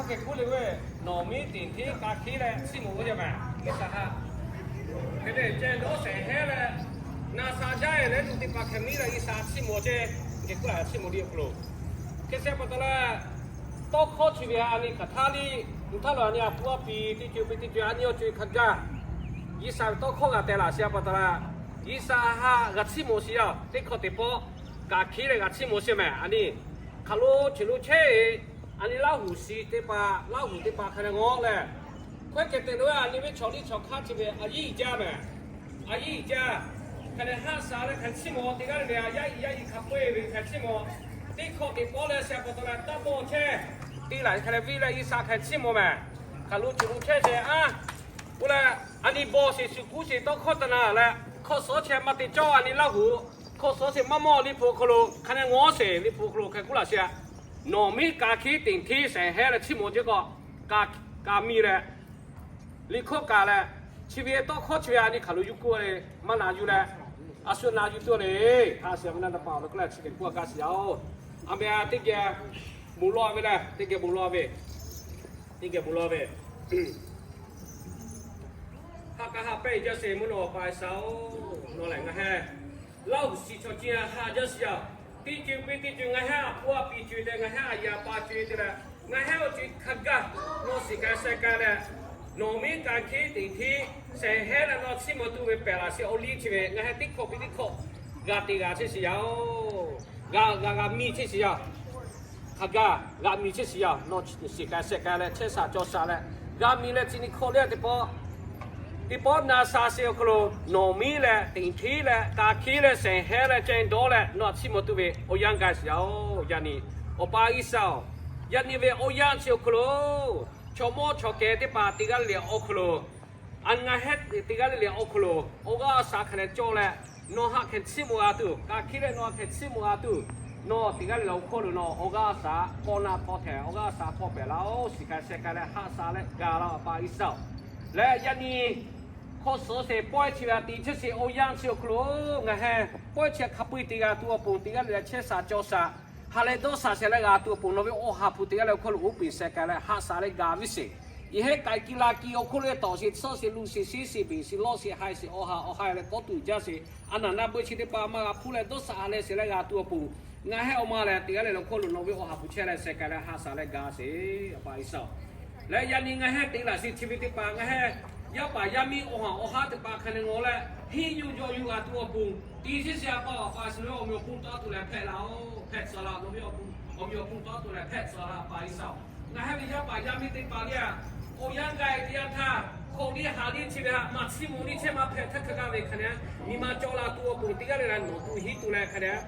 Hk'e k'oˆ le ve, nawˬ miˉ teꞈ hteˇ k'a hkiˉ leh chiˇ mvuh ve yaˇ mehˍ G'uiˬsha haꞈ. Hk'e te ceh dawˇ shehˍ hehˉ leh, na sha jaˇ e leh tuˬ teˇ hpaˍ hk'e miˉ leh G'uiˬsha chiˇ mvuh ceh, hk'e k'oˆ leh chiˇ mvuh le awˬ hk'aw lo. Hk'e shehˍ pa taw leh, tawˇ hkawˇ chi ve a nyi hk'aˬ htaˇ liˇ, uˬ htaˇ lo a nyi a pu a piˍ teˇ co piˇ teˇ co a nyi awˬ co hk'a gaˇ, G'uiˬsha ve tawˇ hkawˇ g'a tehˬ laꞈ shehˍ pa taw leh, G'uiˬsha haꞈ g'a chiˇ mvuh sheˍ yaˇ teˇ hkawˇ teˇ pawˆ, k'a hkiˉ leh g'a chiˇ mvuh sheˍ mehˍ a nyi. Hk'aˬ lo chi lo chehˇ e, a nyi Laˇhuˍ shiˍ teˇ hpaˍ, Laˇhuˍ teˇ hpaˍ hk'a leh ngawˬ leh, hkawehˇ kehˬ te lo a nyi ve chaw liˇ chaw hk'aˇ chi ve a yiˇ iˉ jaˇ mehˍ. A yiˇ iˉ jaˇ, hk'a leh haˆ sha leh hk'a chiˇ mvuh teˇ g'aˇ le le a yaˇ iˉ yaˇ iˉ hk'a peu-eˬ ve hk'a chiˇ mvuh. Teˇ hkawˇ teˇ pawˆ leh shehˍ pa taw leh taˇ bawˇ chehˇ, te laꞈ hk'a leh viˇ leh G'uiˬsha hk'a chiˇ mvuh mehˍ. Hk'aˬ lo chi lo chehˇ sheˍ a, k'oˆ leh, a nyi bawˇ sheˍ shuˍ kuˉ sheˍ tawˇ hkawˇ taˇ na leh, hkawˇ suhˉ chehˇ maˇ te cawˇ a nyi Laˇhuˍ, hkawˇ suhˉ sheˍ maˇ mawˇ liˇ hpu awˬ hk'aw lo hk'a leh ngawˬ sheˍ liˇ hpu awˬ hk'aw lo hk'e k'oˆ laꞈ sheˍ a. Nawˬ miˉ k'a hkiˉ teꞈ hteˇ shehˍ hehˉ leh chiˇ mvuh ceh k'o, k'a miˬ leh, liꞈ hkawˇ kaꞈ leh, chi ve tawˇ hkawˇ chi ve a nyi hk'aˬ lo yuˬ k'oˆ le, maˇ na yuˬ leh, a shu na yuˬ tuˬ le, a shu na na pa awˬ lo k'oˆ leh chi hk'e k'oˆ a kaˇ sheˍ yaˇ oˬ. A meh a teˇ geh bon lawˇ ve leh, teˇ geh bon lawˇ ve, teˇ geh bon lawˇ ve. Haꞈ kaꞈ haꞈ pehnˇ jaˇ sheˍ mvuhˇ naw pa G'uiˬsha oˬ. Nawˬ lehˬ ngaˬ heh Laˇhuˍ shiˍ chaw ceh haꞈ jaˇ sheˍ yaˇ. Teˇ co piˇ teˇ co ngaˬ heh a pu a piˍ co-e te, ngaˬ heh a yaꞈ pa co-e te leh, ngaˬ heh awˬ co-e hk'a gaˇ, nawˬ shiˍ k'ai sheh k'ai leh, nawˬ miˉ k'a hkiˉ teꞈ hteˇ shehˍ hehˉ leh nawˬ chiˇ mvuh tuˬ ve pehˬ laꞈ sheˍ awˬ liˇ chi ve ngaˬ heh teˇ hkawˇ piˇ teˇ hkawˇ g'a te g'a chehˇ sheˍ yaˇ oˬ. G'a g'a g'a miˬ chehˇ sheˍ yaˇ. Hk'a gaˇ g'a miˬ chehˇ sheˍ yaˇ. Nawˬ shiˍ k'ai sheh k'ai leh chehˇ sha cawˬ sha leh, g'a miˬ leh chi nyi hkawˇ le teˇ pawˆ, teˇ pawˆ na sha sheˍ awˬ hk'aw lo, nawˬ miˉ leh teꞈ hteˇ leh k'a hkiˉ leh shehˍ hehˉ leh ceh dawˇ leh nawˬ chiˇ mvuh tuˬ ve awˬ yanˇ gaˇ sheˍ yaˇ oˬ. Yaꞈ nyi awˬ pa G'uiˬsha oˬ, yaꞈ nyi ve awˬ yanˇ chi awˬ hk'aw lo, chaw mawˇ chaw kehˬ teˇ hpaˍ teˇ g'aˇ le le awˬ hk'aw lo, a ngaˬ heh teˇ g'aˇ le le awˬ hk'aw lo awˬ g'aˇ awˬ shaˍ hk'a leh cawˬ leh, nawˬ haꞈ hk'e chiˇ mvuh g'a tuˬ, k'a hkiˉ leh nawˬ haꞈ hk'e chiˇ mvuh g'a tuˬ, nawˬ teˇ g'aˇ le le awˬ hk'aw lo nawˬ awˬ g'aˇ awˬ shaˍ k'awꞈ na htaw hpehꞈ, awˬ g'aˇ awˬ shaˍ htaw hpehꞈ laˇ oˬ. Shiˍ k'ai sheh k'ai leh haꞈ sha leh gaˬ laˇ oˬ, awˬ pa G'uiˬsha oˬ. Leh yaꞈ nyi hkawˇ suhˉ sheˍ pawehˇ chi ve a te chehˇ sheˍ awˬ yanˇ chi awˬ hk'aw lo, ngaˬ heh pawehˇ chi hk'a peu-eˬ te g'a tuˬ awˬ pon teˇ g'aˇ le le chehˇ sha cawˬ sha, ha leh dawˇ sha sheh leh g'a tuˬ awˬ pon nawˬ ve awˬ ha hpu teˇ g'aˇ le awˬ hk'aw lo uˉ peꞈ sheh k'ai leh haꞈ sha leh gaˬ ve sheˍ. Yehˬ hehˉ k'ai ki la ki awˬ hk'oˆ lo tawˍ sheˍ tsuhˇ sheˍ luˬ sheˍ shiˉ sheˍ beˬ sheˍ lawˇ sheˍ haiˬ sheˍ awˬ ha awˬ ha leh kawˆ tuˬ jaˇ sheˍ. A naˍ na beuꞈ chi teˇ hpaˍ maˇ g'a hpuˇ leh dawˇ sha ha leh sheˍ leh g'a tuˬ awˬ pon, ngaˬ heh awˬ ma lehˬ teˇ g'aˇ le le awˬ hk'aw lo nawˬ ve awˬ ha hpu chehˇ leh sheh k'ai leh haꞈ sha leh gaˬ sheˍ, awˬ pa G'uiˬsha oˬ. Leh yaꞈ nyi ngaˬ heh te laꞈ sheˍ chi ve teˇ hpaˍ ngaˬ heh yaˇ paˍ yaˇ miˇ awˬ ha awˬ ha teˇ hpaˍ hk'a leh ngawˬ leh, henˇ yuˬ jawˬ yuˬ g'a tuˬ awˬ pon, te chehˇ sheˍ a pa, awˬ pa G'uiˬsha oˬ, nawˬ ve awˬ meh awˬ hponˇ taˇ tuˬ leh hpehꞈ la oˬ. Hpehꞈ tcuh la, nawˬ ve awˬ meh awˬ hponˇ taˇ tuˬ leh hpehꞈ tcuh la, awˬ pa G'uiˬsha oˬ. Ngaˬ heh ve yaˇ paˍ yaˇ miˇ teˇ hpaˍ le a, awˬ yanˇ gaˬ e teˇ yanˇ htaˇ, hk'awꞈ liˇ haꞈ liˇ chi ve haꞈ maˇ chiˇ mvuh liˇ chehˇ maˇ hpehꞈ htaˇ hk'a gaˇ ve hk'a leh, nyi ma cawˬ la tuˬ awˬ pon teˇ g'aˇ le le nawˬ tuˬ hiˉ tuˬ leh hk'a leh,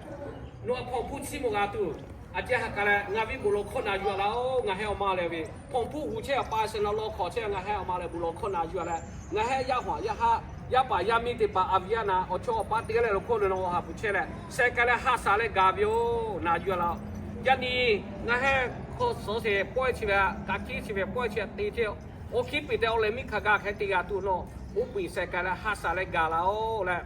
nawˬ a hpawˇ hpuˇ chiˇ mvuh g'a tuˬ, a ceh ha k'a leh ngaˬ ve bon lawˬ hkawˇ na yuˬ a laˇ oˬ. Ngaˬ heh awˬ ma lehˬ ve hpawˇ hpuˇ hu chehˇ awˬ pa G'uiˬsha nawˬ lawˬ hk'awꞈ chehˇ, ngaˬ heh awˬ ma lehˬ bon lawˬ hkawˇ na yuˬ a leh, ngaˬ heh yaˇ hawꞈ yaˇ haˉ yaˇ paˍ yaˇ miˇ teˇ hpaˍ a viˉ yaˇ na awˬ chawˇ awˬ pa teˇ g'aˇ le le awˬ hk'oˆ lo nawˬ awˬ ha hpu chehˇ leh sheh k'ai leh haꞈ sha leh gaˬ ve oˬ, na yuˬ a laˇ oˬ. Yaꞈ nyi ngaˬ heh hkawˇ suhˉ sheˍ pawehˇ chi ve haꞈ, k'a hkiˉ chi ve pawehˇ chi haꞈ te chehˇ, awˬ hkiˉ piˍ tehꞈ awˬ lehˬ miˇ hk'a gaˇ hk'e te g'a tuˬ nawˬ uˉ peꞈ sheh k'ai leh haꞈ sha leh gaˬ la oˬ leh,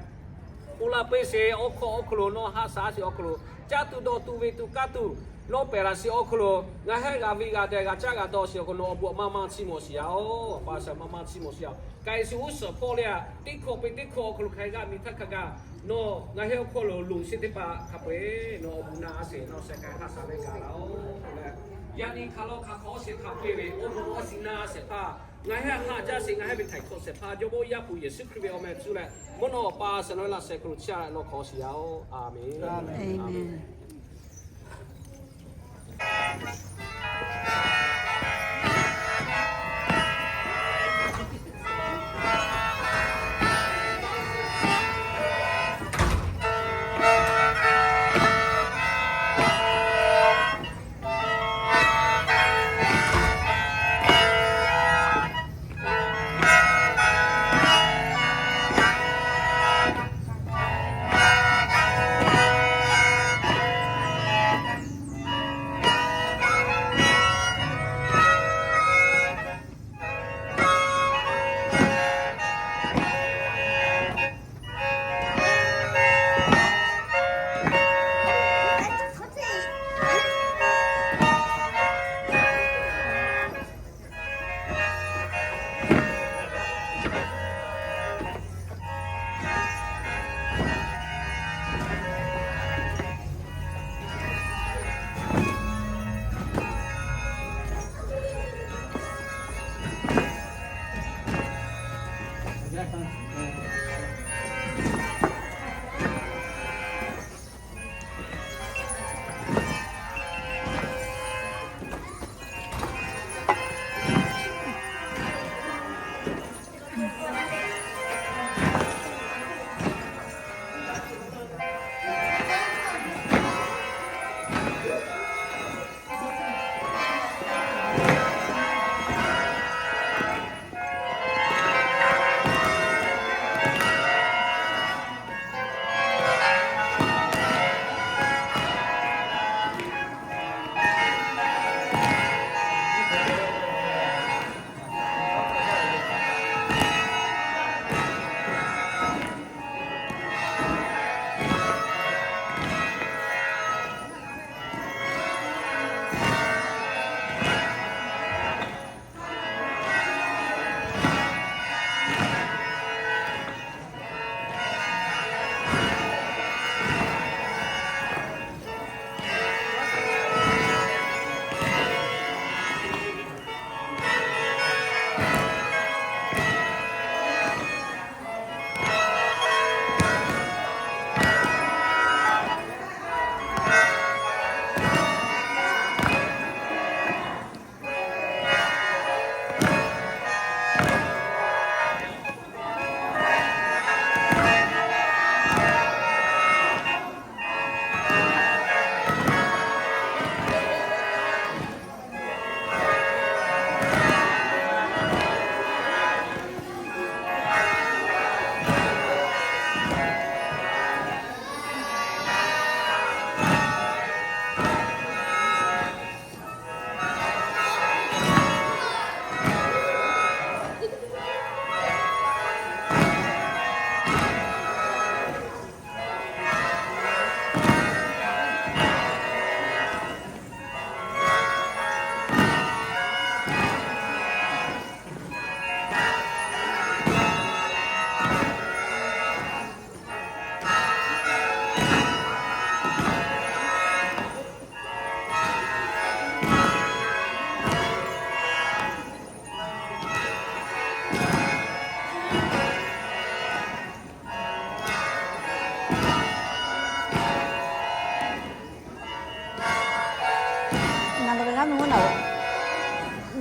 uˉ la peˇ sheˍ awˬ hkawˇ awˬ hk'aw lo nawˬ haꞈ sha sheˍ awˬ hk'aw lo, caˇ tuˬ dawˬ tuˬ ve tuˬ kaˇ tuˬ nawˬ pehˬ laꞈ sheˍ awˬ hk'aw lo, ngaˬ heh g'a ve g'a deh g'a caˇ g'a dawˇ sheˍ awˬ hk'aw lo nawˬ awˬ bon maˇ maˇ chiˇ mvuh sheˍ yaˇ oˬ. Awˬ pa G'uiˬsha maˇ maˇ chiˇ mvuh sheˍ yaˇ oˬ. K'ai shu uˉ suhˍ hpawˇ le a, teˇ hkawˇ peˇ teˇ hkawˇ awˬ hk'aw lo hk'a g'a miˬ htaˇ hk'a gaˇ, nawˬ ngaˬ heh awˬ hk'aw lo loˍ sheˍ teˇ hpaˍ hk'a peu-eˬ nawˬ awˬ bon na a sheˍ nawˬ sheh k'ai haꞈ sha leh gaˬ la oˬ. Yaꞈ nyi hk'aˬ lo hk'aˬ hk'awꞈ sheˍ hk'a peu-eˬ ve awˬ bon awˬ shiˍ na a shehˍ hpaˇ, ngaˬ heh haꞈ jaˇ sheˍ, ngaˬ heh ve htaiˍ hkawꞈ shehˍ hpaˇ Jawˇmawˇ Yaˇ hpu Yeˍsuˆ Hkriꞈ ve awˬ meh cuˇ leh mvuhˇ naw awˬ pa G'uiˬsha nawˬ ve laꞈ sheh hk'aw lo chiˇ a leh lawˬ hk'awꞈ sheˍ yaˇ oˬ. A menˬ.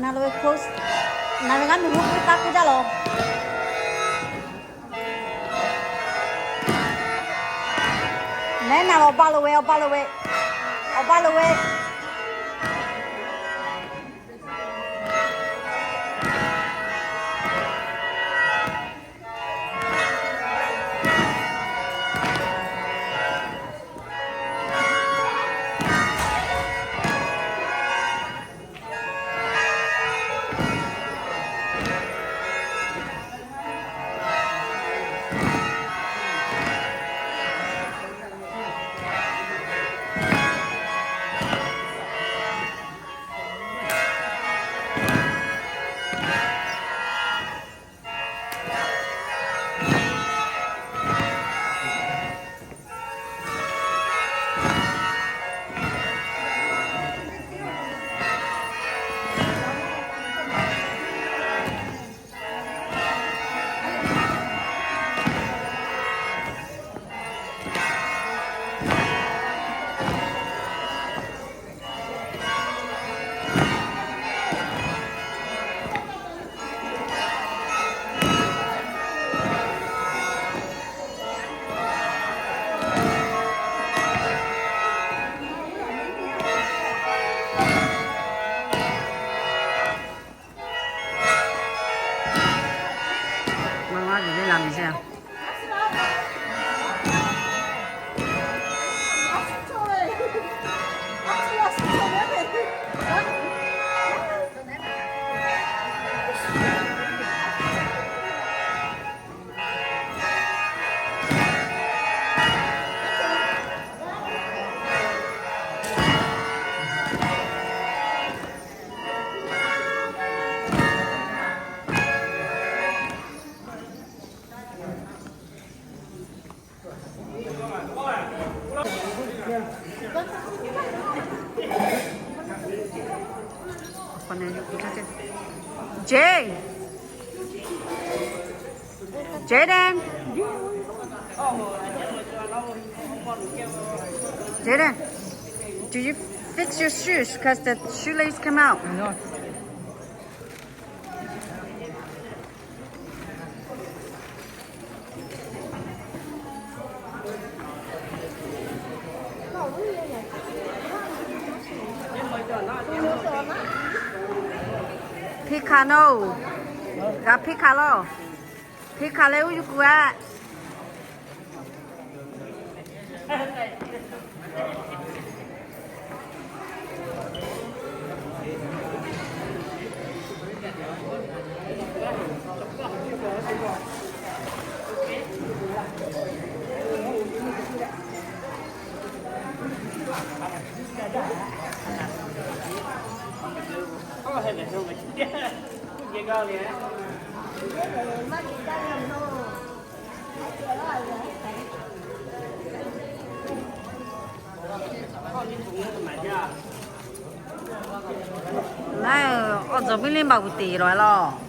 Ngaˬ lo ve close. Ngaˬ ve g'aˇ miˬ hui k'oˆ taˇ k'oˆ jaˇ lawˬ. Mehˉ naˬ lawˬ, awˬ ba lo ve, awˬ ba lo ve, awˬ ba lo ve. Jay. Jaden. Jaden. Do you fix your shoes? 'Cause the shoelace came out. Hpiˇ hkanˍ nawˬ. G'a hpiˇ hkanˍ lawˬ. Hpiˇ hkanˍ leh uˉ yuˬ kuˬ-a. Naˉ, awˬ tzuhˬ miˇ liˇ maˬ g'uiˬ teˍ lawˬ-e lawˬ.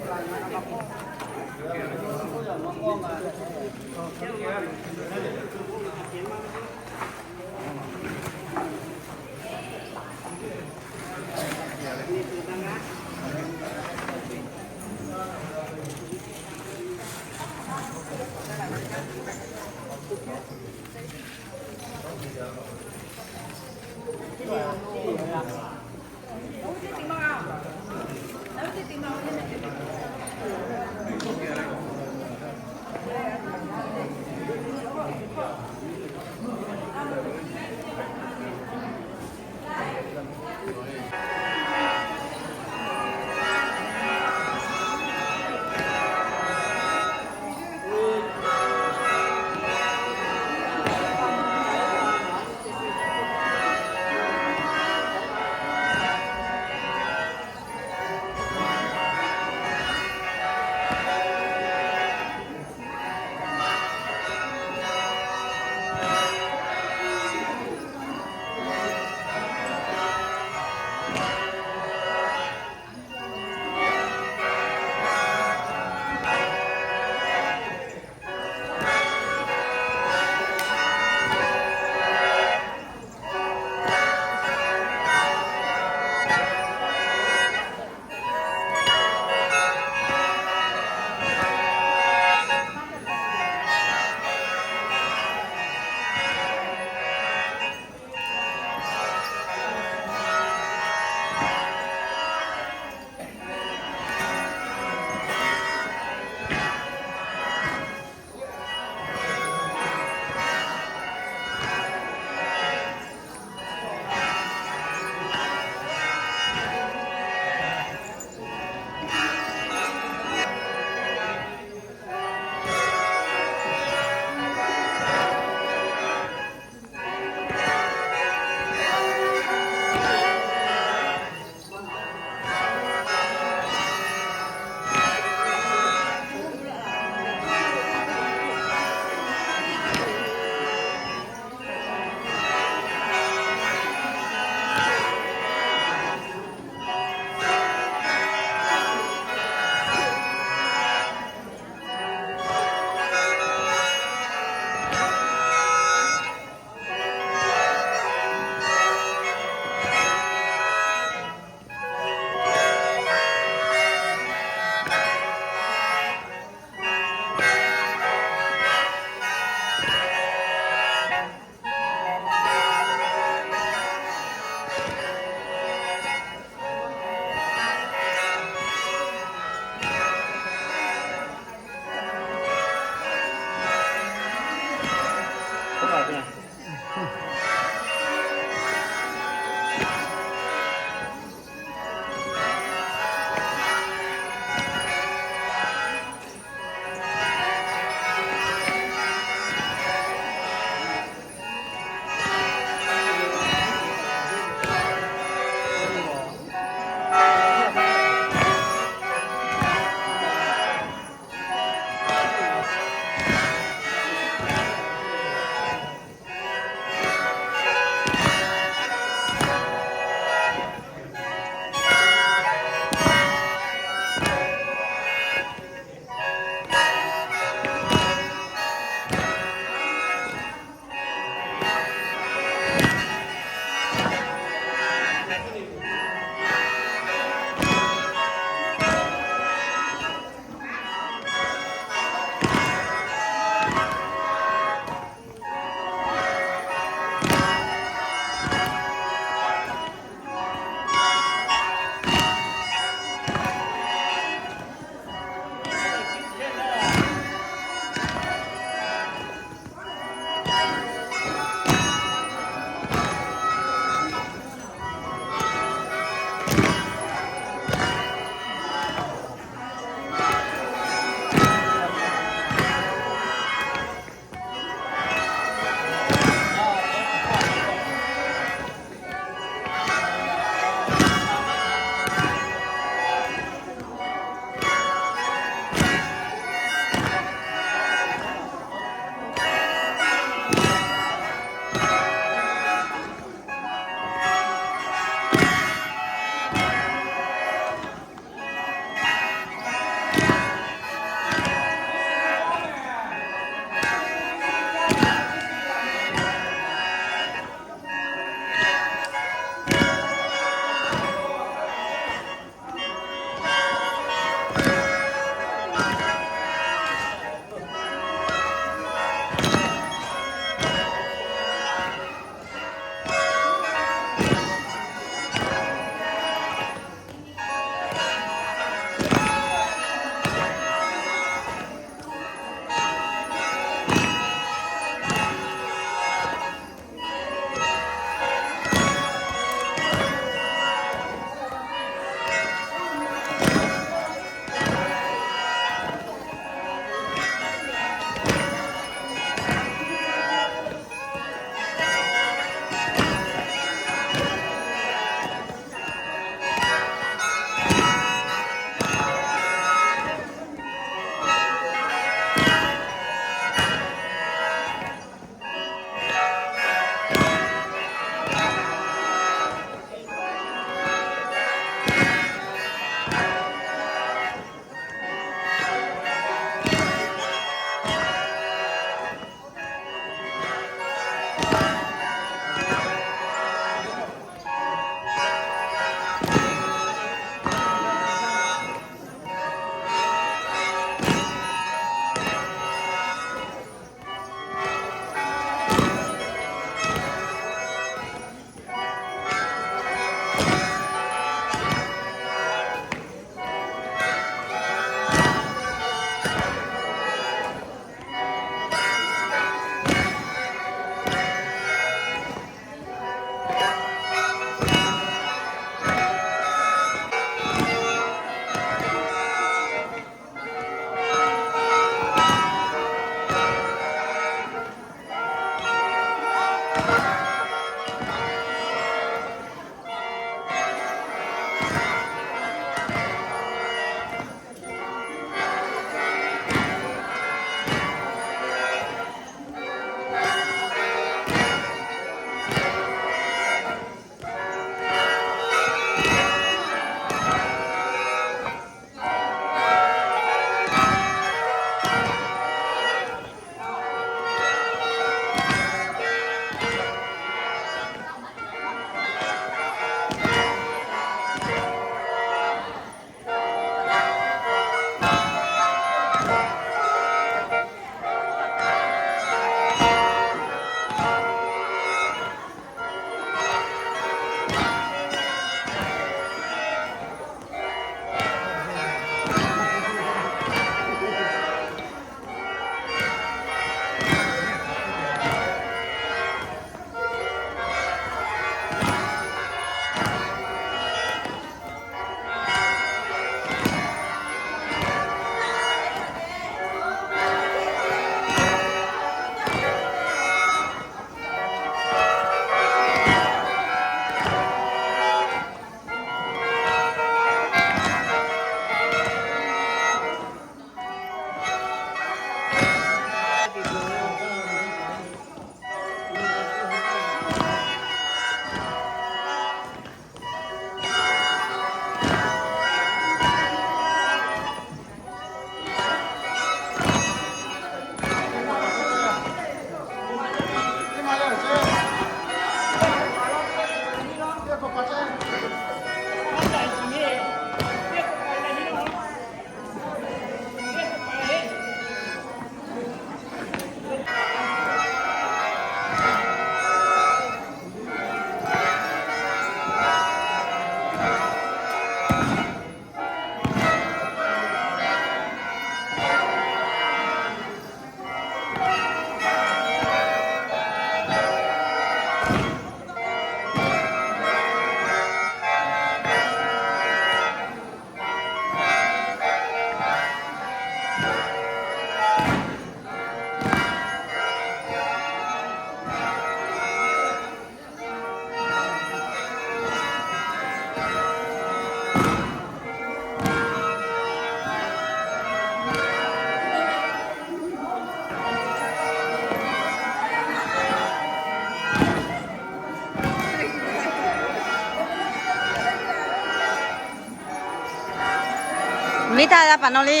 Miˇ htaˇ g'a paˍ nawˬ le.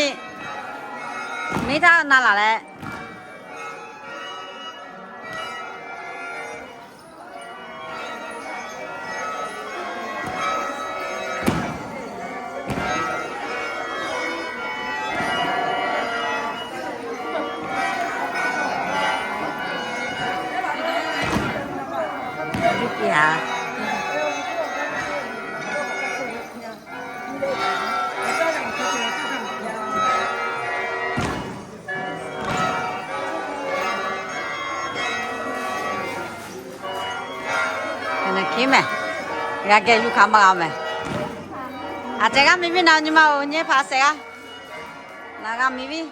Miˇ htaˇ na laˬ leh. Hkiˉ mehˍ, g'a geh yuˬ hkanˍ maˇ g'a mehˍ. Aˬ cehˬ g'a miˬ viˉ na nyi ma-oˬ, nyi hpaˍ sehˍ g'a. Na g'a miˬ viˉ.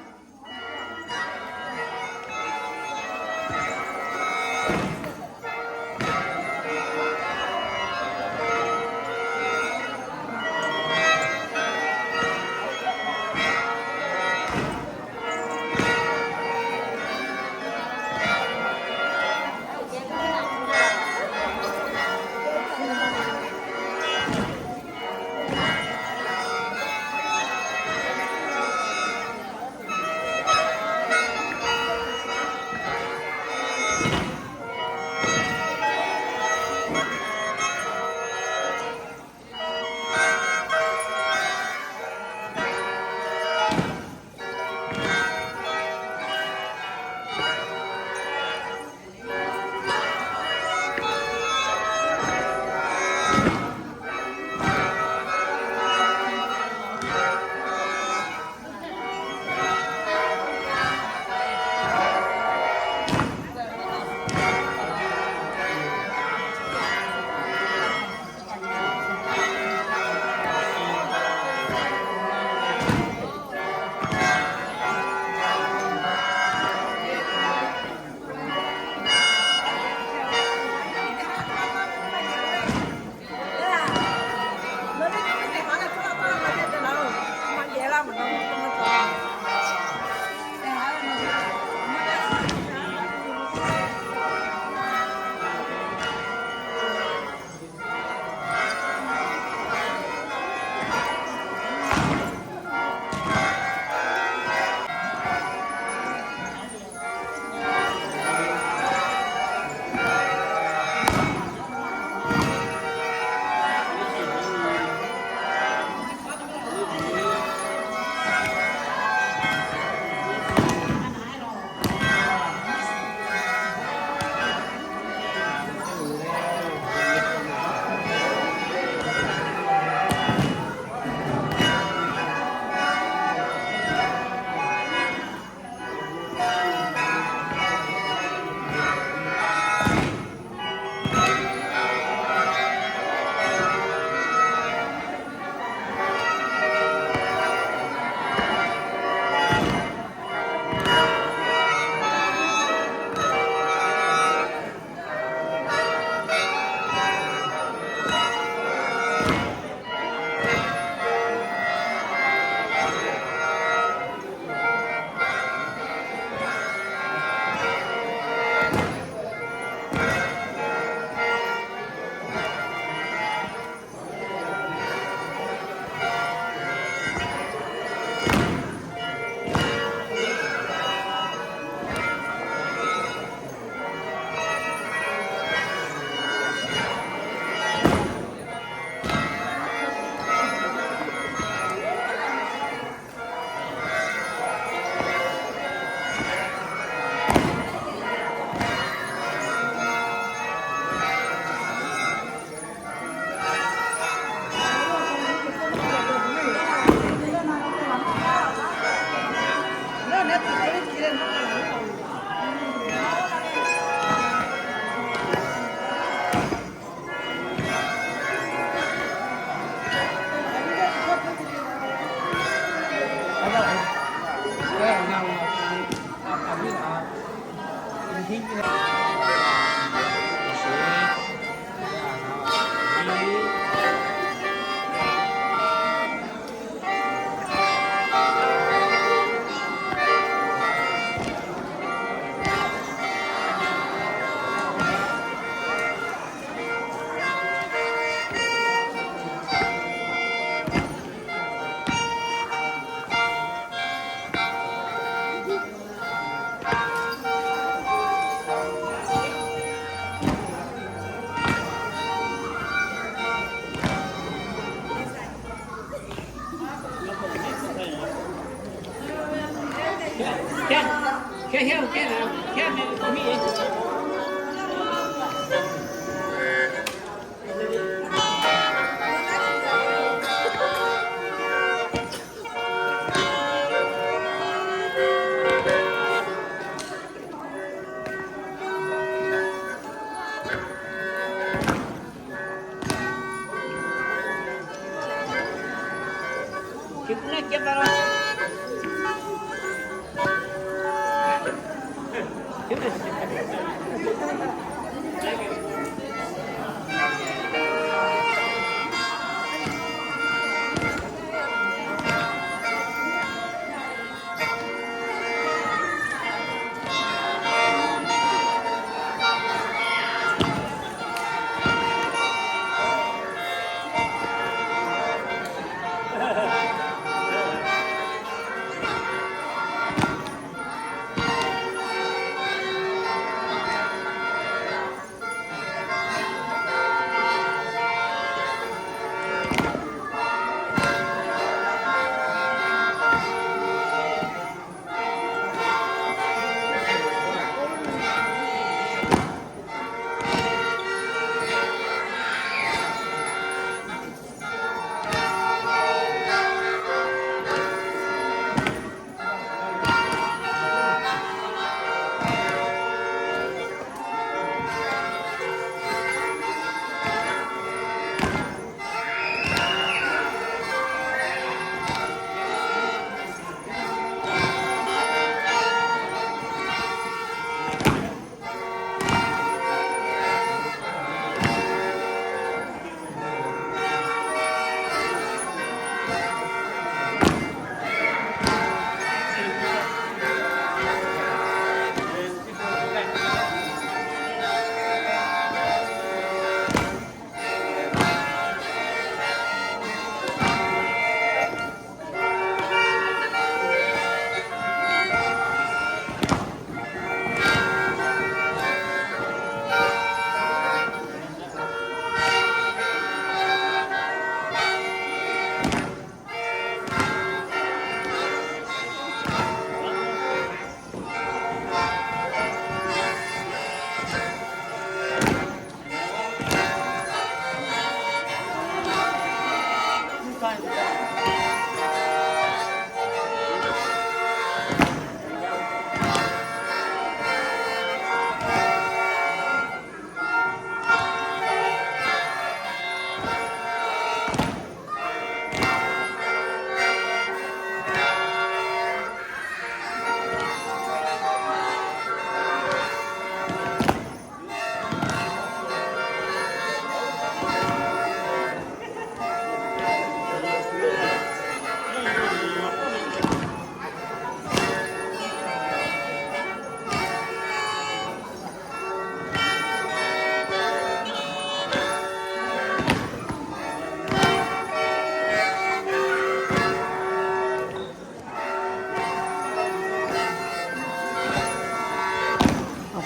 Awˬ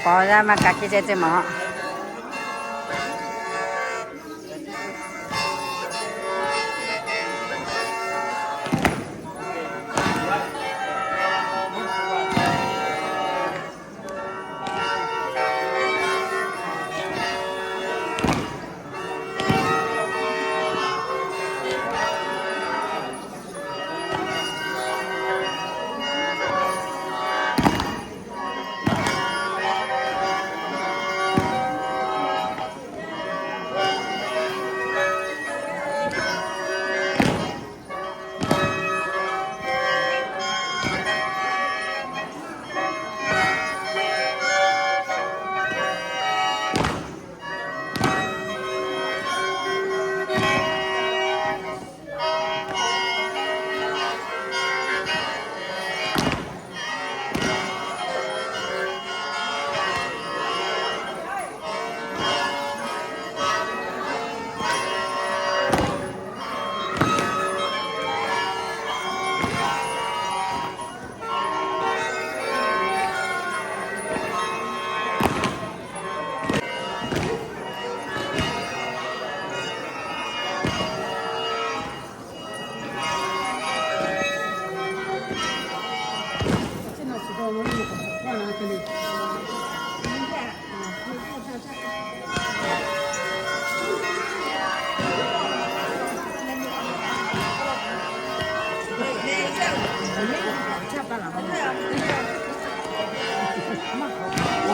pa yaˇ maˇ ka hkiˇ ceh ceh maˬ.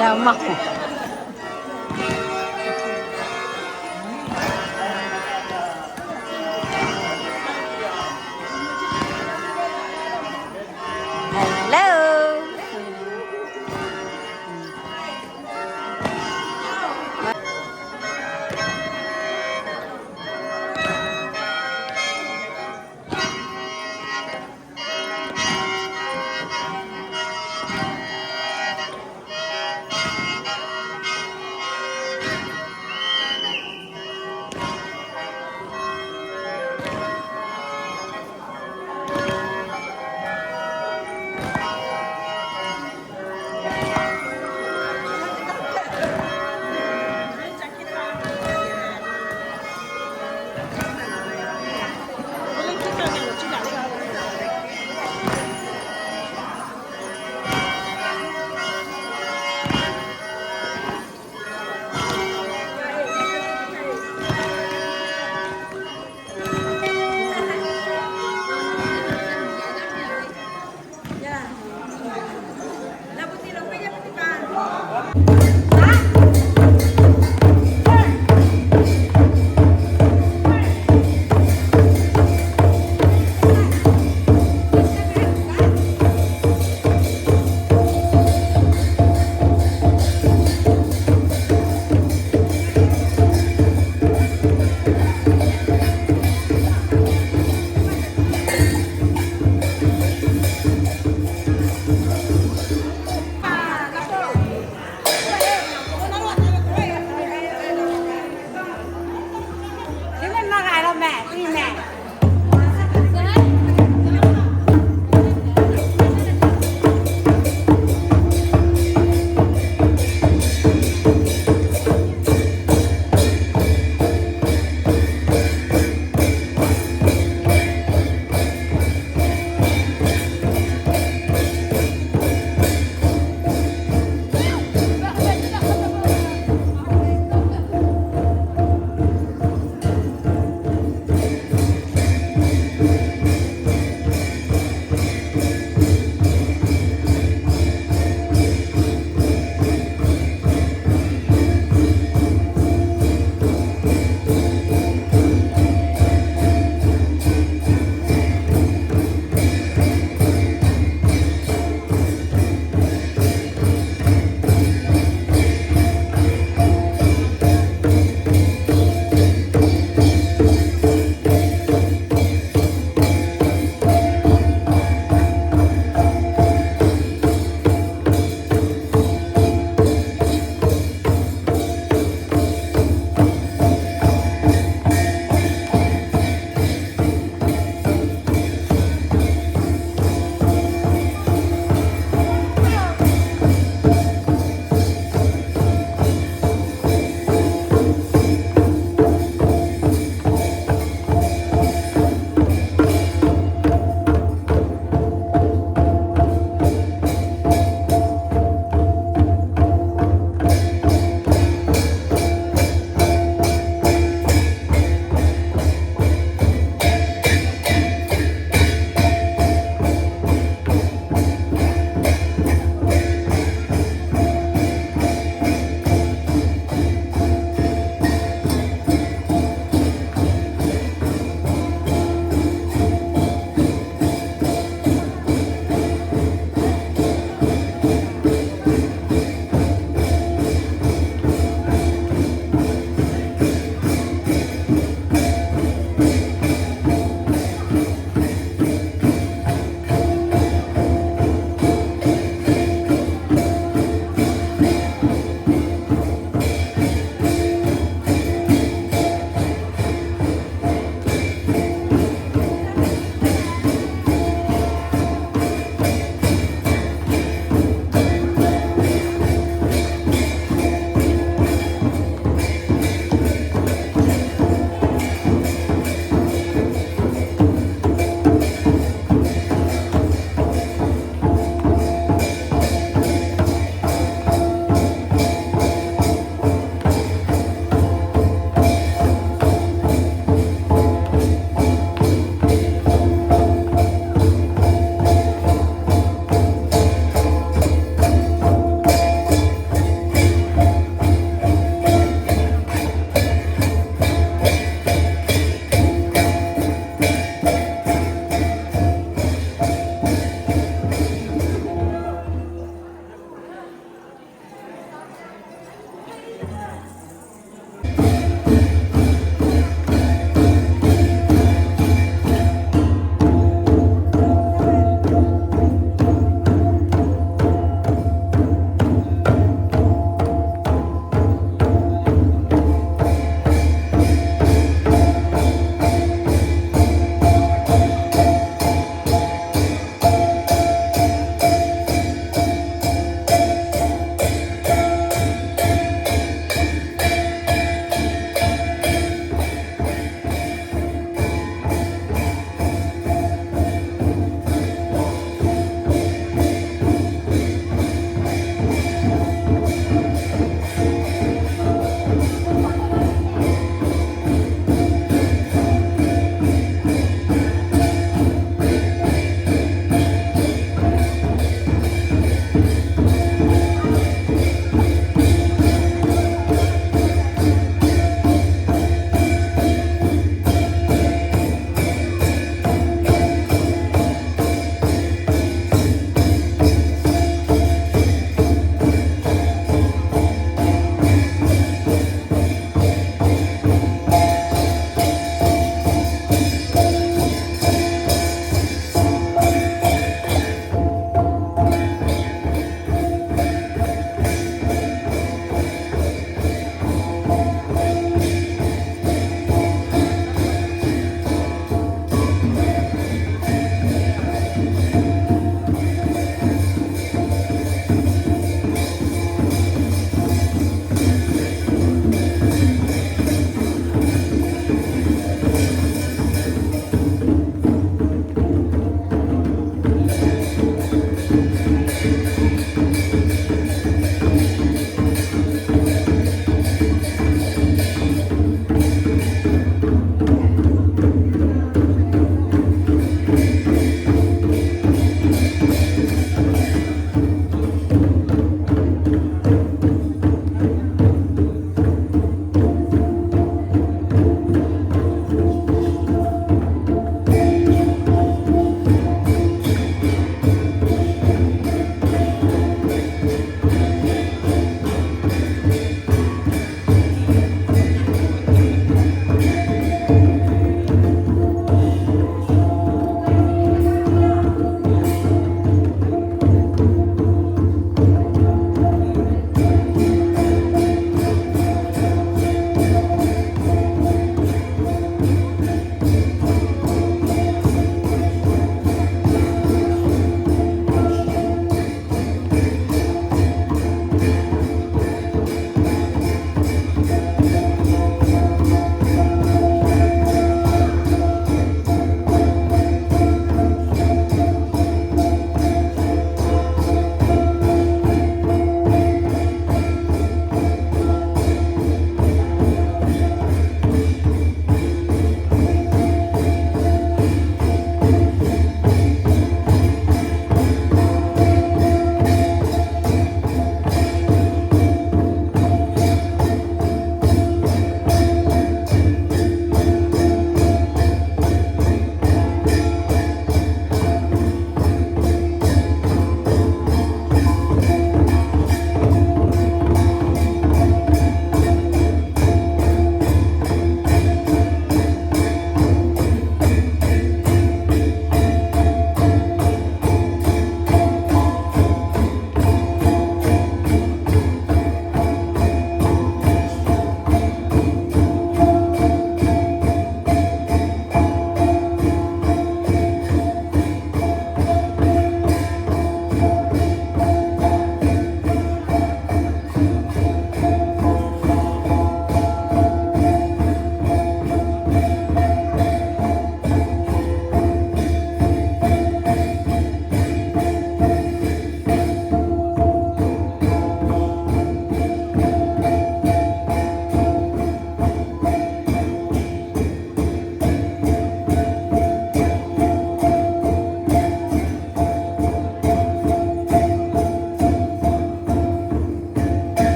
Maˇ k'oˆ. Hello.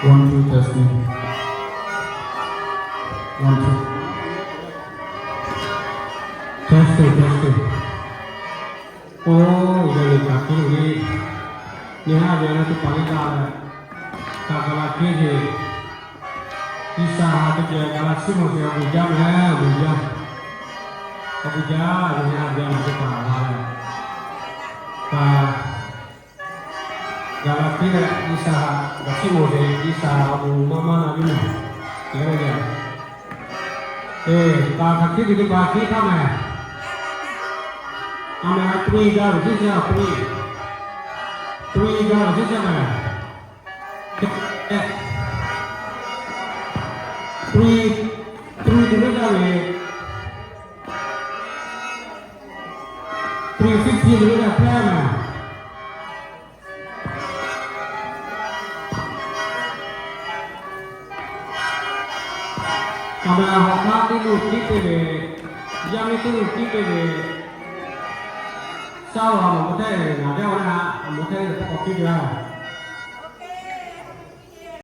One, two, testing. One, two. Testing, testing. Oˇ, yawˇ ve kaꞈ hkiˉ ve, nyi haˉ ve na teˇ hpaˍ leh kaꞈ, kaꞈ kaꞈ la hkiˉ ve, G'uiˬsha ha teˇ geh kaꞈ la chiˇ mvuh ve awˬ bon jaˇ meh, awˬ bon jaˇ, awˬ bon jaˇ, nyi haˉ ve na teˇ hpaˍ la leh, kaꞈ, kaꞈ la hkiˉ leh G'uiˬsha ha kaꞈ chiˇ mvuh ve, G'uiˬsha awˬ bon maˇ maˇ na viˉ meh, leh oˇ ve, eˬ, kaꞈ kaꞈ hkiˉ ve teˇ hpaˍ hkiˉ htaˇ meh, a meh, a pui ga ve teˇ chi a pui, pui ga ve teˇ chi meh, pui, pui tuˬ ve jaˇ ve, pui fifteen tuˬ ve jaˇ hpehˇ meh. A meh, hawˬ hk'aˇ teˇ g'uˇ tiˉ te ve, yaˇ miˇ teˇ g'uˇ tiˉ te ve, shaˉ la awˬ moˍ hteˇ ve ngaˬ jaˇ ve na, awˬ moˍ hteˇ ve hk'aw tiˉ ve a